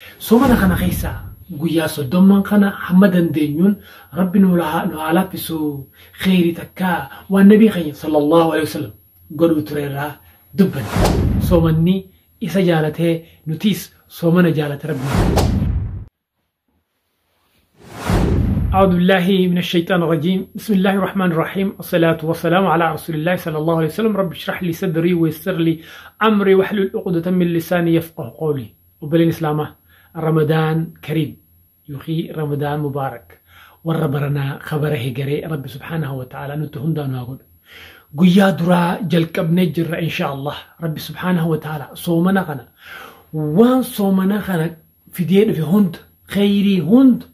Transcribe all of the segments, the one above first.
Soomana kana keessa guyyaa 30 kana hamma dandeenyuun Rabbi nu haa laaffisu kheyrii takka waan nabii keenya sallallahu alaihi wasallam godhuu ture irraa dubbanne. Soomanni isa jaalatee nutiis soomana jaalate Rabbi. أعوذ بالله من الشيطان الرجيم. بسم الله الرحمن الرحيم. الصلاة والسلام على رسول الله صلى الله عليه وسلم. رب اشرح لي صدري ويسر لي أمري واحلل عقدة من لساني يفقه قولي. وبلين إسلامه رمضان كريم يخي رمضان مبارك والربرنا خبره جري رب سبحانه وتعالى نتهم دانا أقول قيا درا جلك بنجر إن شاء الله رب سبحانه وتعالى صومنا خنا وان صومنا خنا في دين في هند خيري هند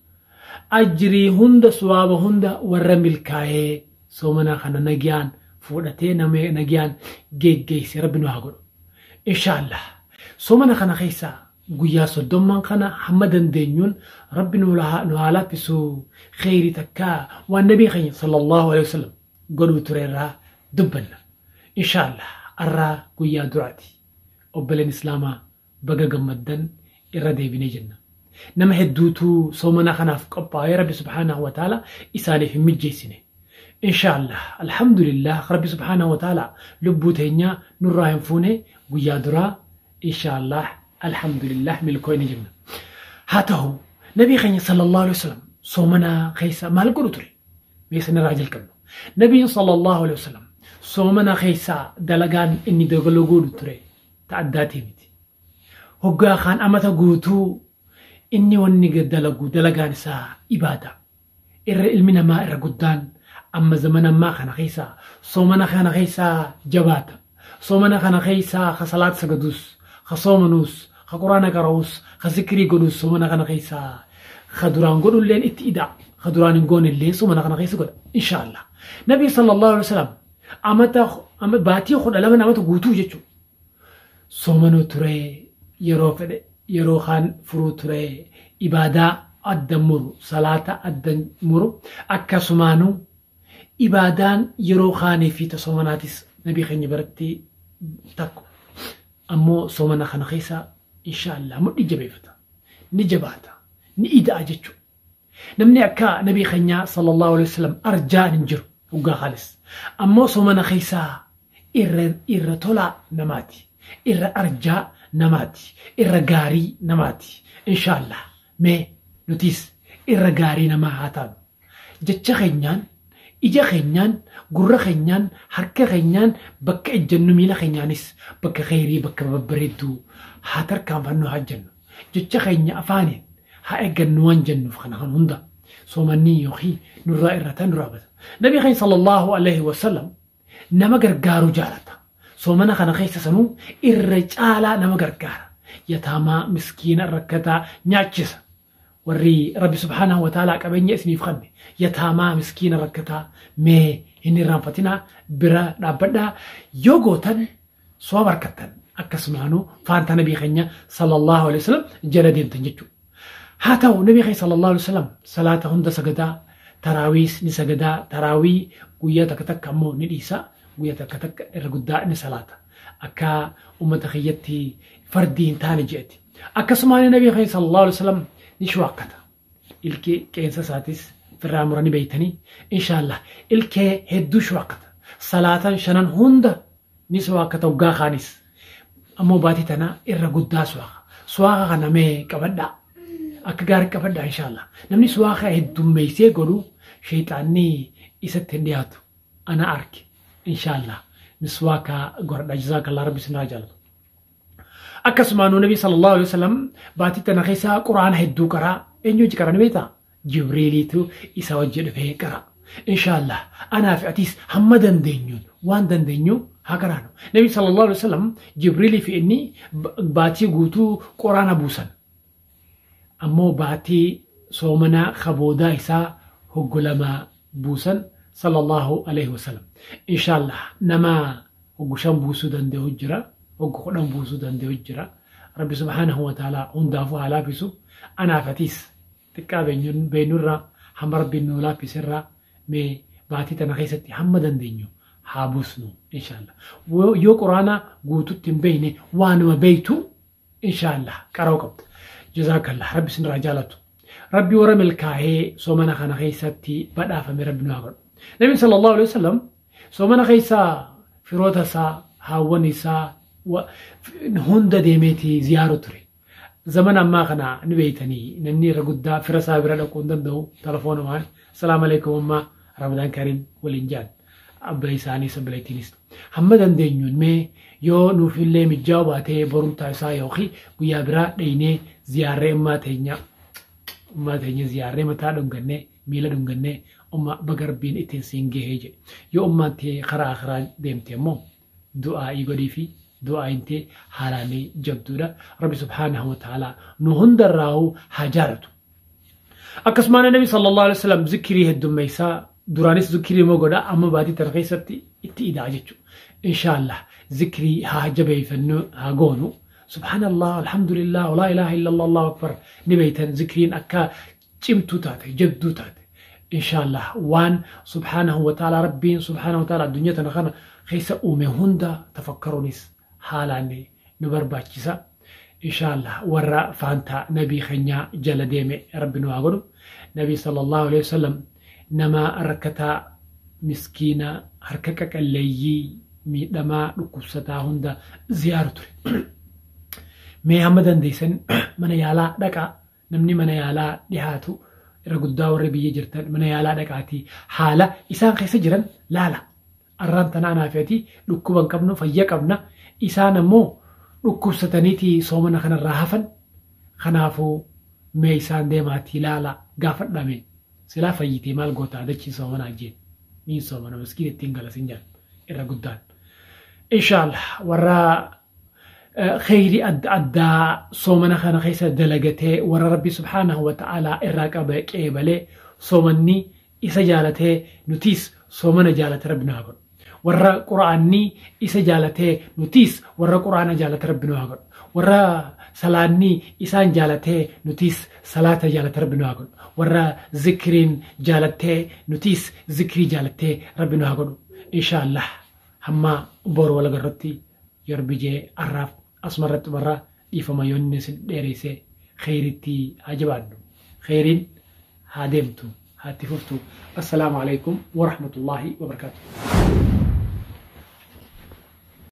أجري هند سواب هند ورمل كاي صومنا خنا نجيان فورتين نجيان جي جي ربنا أقول إن شاء الله صومنا خنا خيسا guyyaa 30 kana hamma dandeenyuun Rabbi nu haa laaffisu kheyrii takka waan nabii keenya sallallahu alaihi wasallam godhuu ture irraa dubbanna. Inshaallah arraa guyyaa duraati. Obboleen Islaamaa baga gammaddan irra deebinee jenna. Nama hedduutu soomana kanaaf qophaa'ee Rabbi subhaanahu wa ta'ala isaaniif hin mijjeessine. Inshaallah alhamdulillah Rabbi subhaanahu wa ta'ala lubbuu teenya nurraa hin fuune guyyaa duraa inshaallah الحمد لله ملكوين جنة هاته نبي خيني صلى الله عليه وسلم صومنا خيسا ما القرطري ميسن راجل كنو نبي صلى الله عليه وسلم صومنا خيسا دلقان إني دقلو قرطري تعداتي متي هقا خان أمتا قوتو إني وني قد دلقو دلقان سا إبادة إر إلمنا ما إر قدان أما زمنا ما خان خيسا صومنا خان خيسا جباتا صومنا خان خيسا خصلات سقدوس خصومنوس خقرانا قروس خذكري قدوس سومنا خنا خيسا خدران قدو اللين اتئدا خدران قون اللين سومنا خنا خيسا قد إن شاء الله نبي صلى الله عليه وسلم أمتا باتي خد ألمن أمتا قوتو جتشو سومنو تري يرو فد يرو خان فرو تري إبادة أدمرو صلاة أدمرو أكا سمانو إبادان يرو خاني في تسومناتيس نبي خيني برتي تاكو أمو سومنا خنا خيسا إن شاء الله مدي جبيفتا نجباتا نئدا أجتشو نمني أكا نبي خنيا صلى الله عليه وسلم أرجع ننجر وقا خالص أمو سومنا خيسا إر طلع نماتي إر أرجع نماتي إر غاري نماتي إن شاء الله مي نتيس إر غاري نما هاتان جتش خنيان ija keenyaan gurra keenyaan harka keenyaan bakka ejjennu miila keenyaanis bakka kheyrii bakka babbareedduu haa tarkaanfannu haa jennu jecha keenya afaaniin haa eeggannu waan jennuuf kana kan hunda soomanni yookiin nurraa irrata nurraa bata. Nabii keenya sallallahu alaihi wasallam nama gargaaruu jaalata. Soomana kana keessa sanuu irra caalaa nama gargaara. Yataamaa miskiina rakkataa nyaachisa. Warri Rabbi subhaanahu wa ta'ala qabeenya isiniif kenne yataamaa miskiina rakkataa mee hin irraanfatinaa bira dhaabbadhaa yoo gootan soo barkattan akkasumaanuu faanta nabii keenya sallallahu alaihi wasallam jala deemtan jechuudha. Haa ta'u nabii keenya sallallahu alaihi wasallam salaata hunda sagadaa taraawiis ni sagadaa taraawii guyyaa takka takka ammoo ni dhiisa guyyaa takka takka irra guddaa ni salaata akka uummata kiyyatti fardii hin taane je'eti. Akkasumaan nabii keenya sallallahu alaihi wasallam نشواقتا إلكي كينسا ساتيس في الرامراني بيتني إن شاء الله إلكي هدو شواقتا صلاة شنان هند نسواقتا وقا خانيس أمو باتي تنا إرى قدا سواقا سواقا غنمي كبدا أكغار كبدا إن شاء الله نمني سواقا هدو ميسي قدو شيطاني إستن دياتو أنا أرك إن شاء الله نسواقا قرد جزاك الله ربي سناجل akkasumaanuu nabi sallallahu alaihi wasallam baatii tana keessa quraana hedduu qaraa eenyu hojii qaraa ni beektaa Jibriiliitu isa wajji dhufee qara. Inshaallah anaa fi atiis hamma dandeenyuun waan dandeenyu haa qaraanu. Nabi sallallahu alaihi wasallam Jibriilii fi inni baatii guutuu quraana buusan. Ammoo baatii soomanaa kaboodaa isaa hoggolamaa buusan sallallahu alaihi wasallam. Inshaallah nama hoggushan buusuu danda'u jira. Hoggu 10 buusuu danda'u jira. Rabbi subhaanahu wa ta'ala hundaafuu haa laaffisu. Anaaf atiis xiqqaa beenyurraa hamma Rabbiin nu laaffisirraa mee baatii tana keessatti hamma dandeenyu haa buusnu inshaallah. Yoo quraana guututti hin beekne waanuma beektu inshaallah qara'uu qabda. Jazaakallah, rabbi isinirraa jaalatu. Rabbi warra milkaa'ee soomana kana keessatti badhaafame rabbi nu haa godhu. Nabi sallallahu alaihi wasallam soomana keessa firoota isaa, haawwan isaa hunda deemeeti ziyaaru ture. Zamana ammaa kana ni beeytanii, namni irra guddaa fira isaa bira dhaquu hin danda'u, telefoonumaan salaamu alaikum ammaa Ramadaan Kariim waliin jaan. Abba isaanii sabbileettiinis. Hamma dandeenyuun mee yoo nuufillee mijjaa'u baatee borumtaa isaa yookiin guyyaa biraa dheeynee ziyaarree ummaa teenya, ummaa teenya ziyaarree mataa dhungannee miila dhungannee umma baga rabbiin ittiin siin gahee jedhe. Yoo ummaan tee karaa akhiraa deemte immoo du'aa'ii godhii fi du'aa'iin tee haalaan jabduudha. Rabbi subhaanahu wa ta'ala nu hundarraa'uu haa jaalatu. Akkasumaan Nabi sallallahu alaihi wasallam zikrii heddummeessaa, duraanis zikrii immoo godha, amma baatii tana keessatti itti idaa jechuudha. Inshaallah zikrii haa jabeeffannu, haa goonu. Subhaanallah, alhamdulillah, walaa ilaaha illallah, Allahu akbar ni beeytan, zikriin akka cimtuu taate, jabduu taate. Inshaallah waan subhaanahu wa ta'ala rabbiin subhaanahu wa ta'ala addunyaa tana kana keessa uume hunda tafakkaruunis haalaan nu barbaachisa. Inshaallah warra faantaa nabii keenyaa jala deeme rabbi nu haa godhu. Nabii sallallahu alaihi wasallam nama rakkataa, miskiina, harka qaqalleeyyii, miidhamaa, dhukkubsataa hunda ziyaaru ture. Mee hamma dandeessan mana yaalaa dhaqaa, namni mana yaalaa dhihaatu irra guddaa warra biyya jirtan mana yaalaa dhaqaatii haala isaan keessa jiran laala. Arraan tana anaa fi ati dhukkuba hin qabnu, fayya qabna, isaan ammoo dhukkubsataniiti soomana kanarraa hafan. Kanaafuu mee isaan deemaatii laala, gaafadhame silaa fayyitee maal gootaa dachii soomanaa jeen niin soomana maskiin ittiin galasin jaan irra guddaan. Inshaallah warra kheyrii adda addaa soomana kana keessa dalagatee warra rabbi subhaanahu wa ta'ala irraa qabe qeebalee soomanni isa jaalatee nutiis soomana jaalate rabbi nu haa godhu. Warra quraanni isa jaalatee nutiis warra quraana jaalate rabbi nu haa godhu. Warra salaanni isaan jaalatee nutiis salaata jaalate rabbi nu haa godhu. Warra zikriin jaalattee nutiis zikrii jaalattee rabbi nu haa godhu. Inshaallah hamma boru wal agarrutti yoo rabbi jee arraaf asumarratti barra dhiifama yoo inni isin dheeresse, kheyritti haa jabaadhu. Kheyriin haa deemtu, haa itti fuftu. Assalaamu alaikum wa rahmatullahi wa barakaatuh.